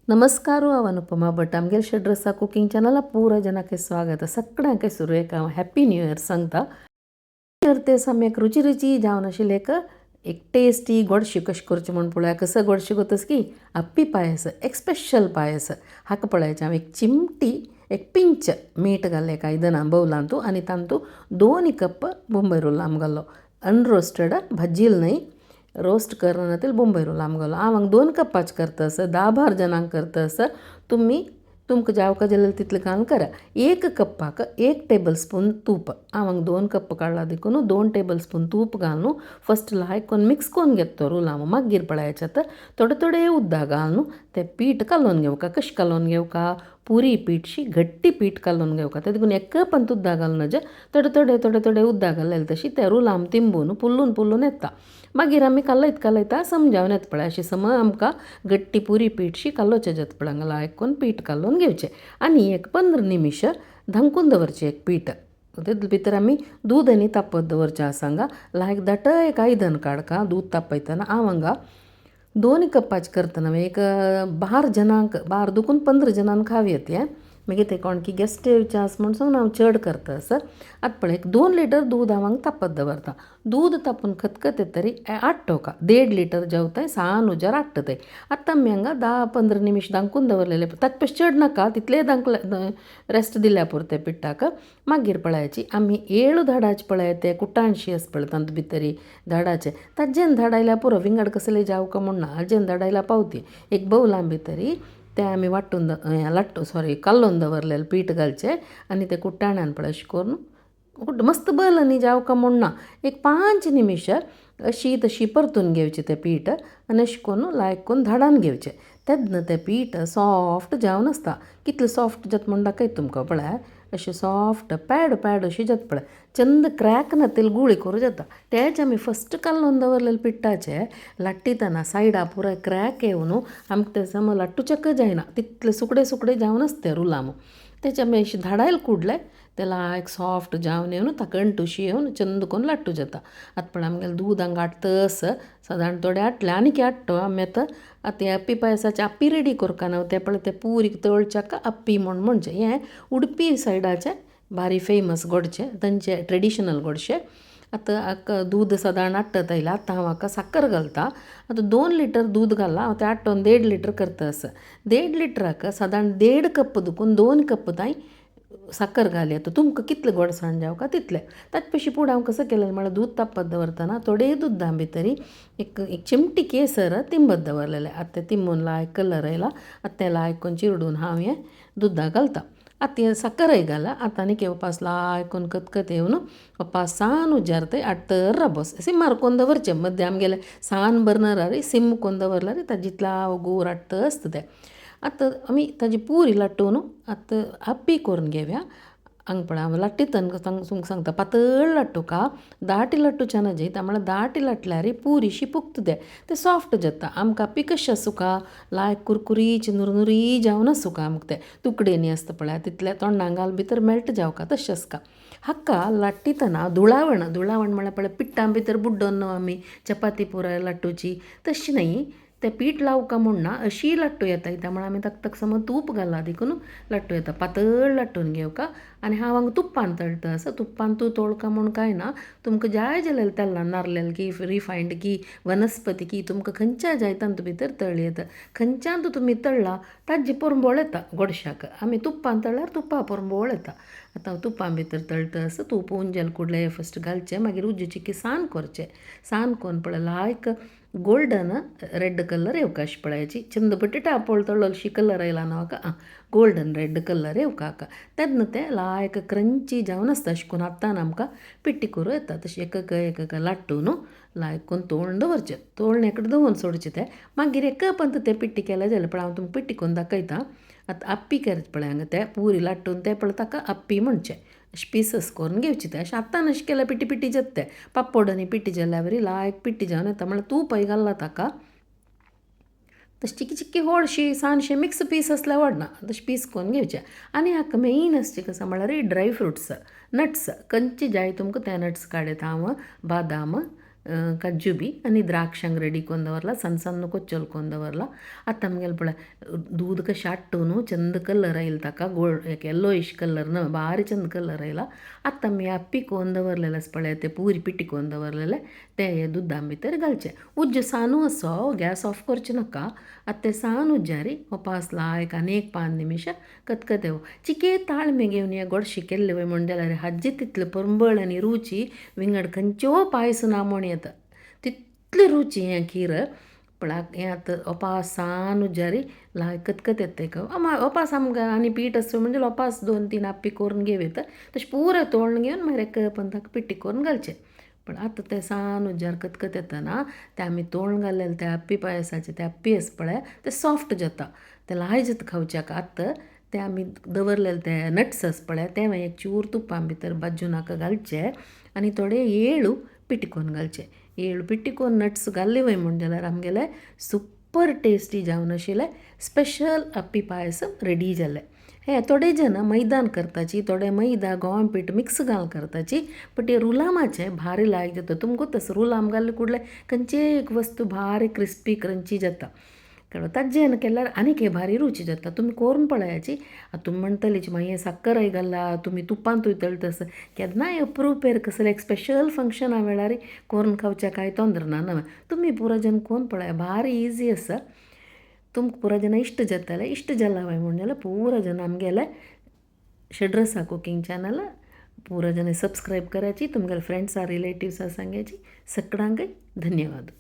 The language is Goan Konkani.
नमस्कार, हांव अनुपमा भट. आमगेर षड्रसा कुकिंग चॅनला पुरो जनाक स्वागत. सगळ्यांक सुरवेक हांव हॅपी न्यू इयर सांगता. तर ते सम्यक रुची रुची जावन आशिल्लें एक एक टेस्टी गोडशी कशें करचें म्हूण पळोवया. कसो गोडशी करतस की आप्पी पायस, एक स्पेशल पायस. हाका पळयाचें हांव एक चिमटी, एक पिंच मीठ घालें एका आयदनां बौलांतू आनी तातूंत 2 कप बोंबय रोलाम घालो. अनरोस्टेड, भाजील न्हय, रोस्ट करना बोंबय रोलाम घालो. हांव हांगा 2 कप्पाच करता आसा, 10-12 जाणांक करता आसा. तुमी तुमकां जावका जाल्यार तितलें घालून करा. 1 कप्पाक 1 टेबल स्पून तूप. हांव हांगा 2 कप काडला देखून 2 टेबल स्पून तूप घालून फस्ट लायक करून मिक्स करून घेता रुलाम. मागीर पळयाचें आतां थोडे थोडे उदक घालून तें पीठ कालोवन घेवका. कशें कालोवन घेवका? पुरी पीठशी घट्टी पीठ कालोवन घेवका. तें देखून एक पंत उदक घालून नज, थोडे थोडे थोडे थोडे उदक घालले तशी तें रुलाम तिंबून पुल्लून पुल्लून येता. मागीर आमी कालयत कालयता समजावन येता पळय. अशें समज आमकां गट्टी पुरी पीठशी कालोवचें जाता पळय. हांगा लायक करून पीठ कालोवन घेवचें आनी एक 15 निमिश धांकून दवरचें एक पीठ. तेतूंत भितर आमी दूद आनी तापत दवरचें आसा. हांगा लायक दाट एक आयदन काडका दूद तापयतना. हांव हांगा 2 कप्पाचें करतना एक 12 जणांक, 12 दुकून 15 जणांक खावयेत. हें मागीर ते कोण की गेस्ट येवचे आसा म्हूण सांगून हांव चड करता आसा. आतां पळय, 2 लिटर दूद हांव हांगा तापत दवरता. दूद तापून खतखतें तरी आट्टोका 1.5 लिटर जेवताय सान उजार आट्टताय. आतां आमी हांगा 10-15 निमिश धांकून दवरलेले, ताचे पेक्षा चड नाका, तितले धांकले रेस्ट दिल्या पुरते पिट्टाक. मागीर पळयाची आमी 7 धाडाचे पळय ते कुटाणशी आसा पळय तातूंत भितरी धाडाचे, ताजेन धाडायल्या पुरो, विंगड कसले जावका म्हूण ना, हाजेन धाडायल्या पावती. एक बौलां भितरी तें आमी वांटून लाट्टू सॉरी कालोवन दवरलेलें पीठ घालचें आनी तें कुट्टाण्यान पळय अशें करून मस्त बल न्ही जावका म्हूण ना, एक 5 निमिश अशी तशी परतून घेवचें तें पीठ आनी अशें करून लायक करून धाडावन घेवचें. तेन्ना तें पीठ सॉफ्ट जावन आसता. कितलें सॉफ्ट जाता म्हूण दाखयता तुमकां. पळय अशें सॉफ्ट पॅड पॅड अशें जाता पळय, चंद क्रॅक नातील गुळी करूं जाता. तेच आमी फस्ट कालोवन दवरलेले पिट्टाचे लाट्टितना सायडा पुराय क्रॅक येवन आमकां तें समज लाट्टूच्याक जायना, तितले सुकडे सुकडे जावन आसता रुलाम. तेचे आमी अशें धाडायले कुडले ते लायक सॉफ्ट जावन येवन ताका अंटुशी येवन चंद करून लाट्टू जाता. आतां पळय आमगेलें दूद हांगा आट्टस सादारण थोडें आटलें आनीक आट्टो. आमी आतां आतां आप्पी पायसाचे आप्पी रेडी करका न्हू, तें पळय तें पुरीक तळच्याक आप्पी म्हूण म्हणचें. हें उडपी सायडाचें भारी फेमस गोडचें, तांचें ट्रेडिशनल गोडशें. आतां हाका दूद सादारण आट्टत आयलां. आतां हांव हाका साकर घालता. आतां 2 लिटर दूद घालां, हांव तें आट्टोवन 1.5 लिटर करता आसा. 1.5 लिटराक सादारण 1.5 कप दुकून 2 कप तांय साकर घाली. आतां तुमकां कितलें गोडसाण जावका तितलें. ताचे पयशीं फुडें हांव कसो केलें म्हळ्यार दूद तापत दवरतना थोडे दुद्दा भितरी एक एक चिमटी केसर तिंबत दवरलेलें. आतां तें तिंबून लायक कलर आयला. आतां तें लायक करून चिरडून हांव हें दुद्दा घालता. आतां हें साकरय घाला. आतां आनीक उपास लायक करून खतखत येवन उपास सान उजार थंय आट्टर राबोस सिमार करून दवरचें. मद्दे आमगेलें सान बर्नरार सिम करून दवरल्यार ताजें जितला गोर आट्ट आसता तें. आतां आमी ताजी पुरी लाटून आतां आप्पी करून घेवया. हांगा पळय हांव लाट्टितना तुमकां सांगता, पातळ लाट्टुका, दाटी लाट्टूच्या नजे म्हळ्यार दाटी लाटल्यार पुरीशी पुगता तें, तें सॉफ्ट जाता. आमकां आप्पी कशें आसूका लायक कुरकुरीची नुरनुरी जावन आसूका. आमकां तें तुकडेनी आसता पळय तितले तोंडाक घाल भितर मेल्ट जावका तशें आसका. हाका लाट्टितना धुळावण, धुळावण म्हळ्यार पळय पिट्टां भितर बुड्डोन न्हू आमी चपाती पुराय लाट्टूची, तशें न्हय तें पीठ लावका म्हूण ना, अशी लाट्टू येता. कित्याक म्हळ्यार आमी ताका ताका समज तूप घाला देखून लाट्टू येता. पातळ लाट्टून घेवका आनी हांव हांगा तुप्पान तळटा आसा. तुप्पान तूं तोळका म्हूण कांय ना, तुमकां जाय जाल्यार तेलान, नारलेल की रिफायंड की वनस्पती की तुमकां खंयच्या जाय तातूंत भितर तळी येता. खंयच्यान तुमी तळ्ळा ताजी पोरंबोळ येता गोडशाक. आमी तुप्पान तळ्ळ्यार तुप्पा पोरंबोळ येता. आतां हांव तुप्पां भितर तळटा आसा. तूप उंजेल कुडले फस्ट घालचें, मागीर उज्जू चिकी सान करचें. सान करून पळय लायक गोल्डन रेड कलर येवका अशें पळयाची. चंद बटेटा आपोळ तळ्ळोशी कलर आयला न्हू हाका, गोल्डन रेड कलर येवका हाका. तेन्ना तें लायक क्रंची जावन आसता. अशें करून हातान आमकां पिट्टी करूं येता. तशें एक एक लाट्टून लायक करून तोळून दवरचें. तोळून एकडें दवरून सोडचें तें. मागीर एक पंत तें पिट्टी केलें जाल्यार पळय हांव तुमकां पिट्टी करून दाखयता. आतां आप्पी करचें पळय हांगा तें पुरी लाट्टून तें पळय ताका आप्पी म्हणचें. अशें पिसस करून घेवचें तें. अशें हातान अशें केल्यार पिट्टी पिट्टी जाता तें. पापड आनी पिट्टी जाल्या वरी लायक पिट्टी जावन येता. म्हळ्यार तूपय घालला ताका. तशें चिकी चिकी व्हडशी सानशे मिक्स पीस आसल्यार व्हडना, तशें पीस करून घेवचें. आनी हाका मेन आसचें कसो म्हळ्यार ड्राय फ्रुट्स, नट्स खंयचे जाय तुमकां ते नट्स काडयता हांव. बादाम, काजू बी आनी द्राक्षांक रेडी कोन दवरला, सಣ್ಣ ಸಣ್ಣ ಕೊಚ್ಚಲ್ कोन दवरला. आतां आमगेले पळय दूद कशें आट्टू न्हू चंद कलर आयला ताका, गोल्ड येलोइश कलर न्हू बारी चंद कलर आयला. आतां आमी आप्पी कोन दवरलेले आसा पळय, ते पुरी पिठी कोन दवरलेले ते हे दुदां भितर घालचे. उज्ज सानू आसो, गॅस ऑफ करचें नाका. आतां ते सान उज्जारी उपास लायक आनी एक 5 निमिशां कतकतेव चिके ताळमे घेवन हे गोडशें केल्ले वय म्हण जाल्यार हाजी तितले परंबळ आनी रुची विंगड खंयच्यो पायस ना म्हण येता तितली रुची हें खीर. पण हें आतां उपास सान उज्जारी लाय कतकत येता उपास आमकां आनी पीठ आसा म्हणजे उपास 2-3 आप्पी करून घेव येता, तशें पुरो तोळून घेवन मागीर एक पंताक पिट्टी करून घालचें. पण आतां तें सान उज्जार कतकत येतना तें आमी तोळून घाल्लेले ते आप्पी पायसाचे ते आप्पी आसा पळय ते सॉफ्ट जाता, ते लाय जाता खावच्याक. आतां ते आमी दवरलेले ते नट्स आसा पळय ते मागीर एक चूर तुपां भितर भाजून नाका घालचे आनी थोडे येळू पिठी करून घालचे. येळू पिठी करून नट्स घाल्ले वय म्हण जाल्यार आमगेले सुपर टेस्टी जावन आशिल्ले स्पेशल आप्पी पायसम रेडी जालें. हे थोडे जाण मैदान करताची, थोडे मैदा गोंव पीठ मिक्स घाल करताची, बट हे रुलामाचे भारी लायक जाता. तुमकां तसो रुलाम घाल्ले कुडले खंयचेय एक वस्तू भारी क्रिस्पी क्रंची जाता. कळ्ळें, ताज्जेन केल्यार आनीक हे भारी रुची जाता. तुमी करून पळयाची. आतां तुमी म्हणटलीं मागीर साकरय घाला, तुमी तुपांतूय तळटा आसा, केन्नाय अप्रुपेर कसलें एक स्पेशल फंक्शना वेळार करून खावच्या कांय तोंदर ना न्हय. तुमी पुरो जन कोन पळया, भारी इजी आसा. तुमकां पुरो जाणां इश्ट जाताले, इश्ट जाला वय म्हण जाल्यार पुरो जाण आमगेले षड्रसा कुकींग चॅनल पुरो जाणां सबस्क्रायब करायची, तुमगेले फ्रेंड्सा रिलेटिव्सा सांगायची. सगळ्यांकय धन्यवाद.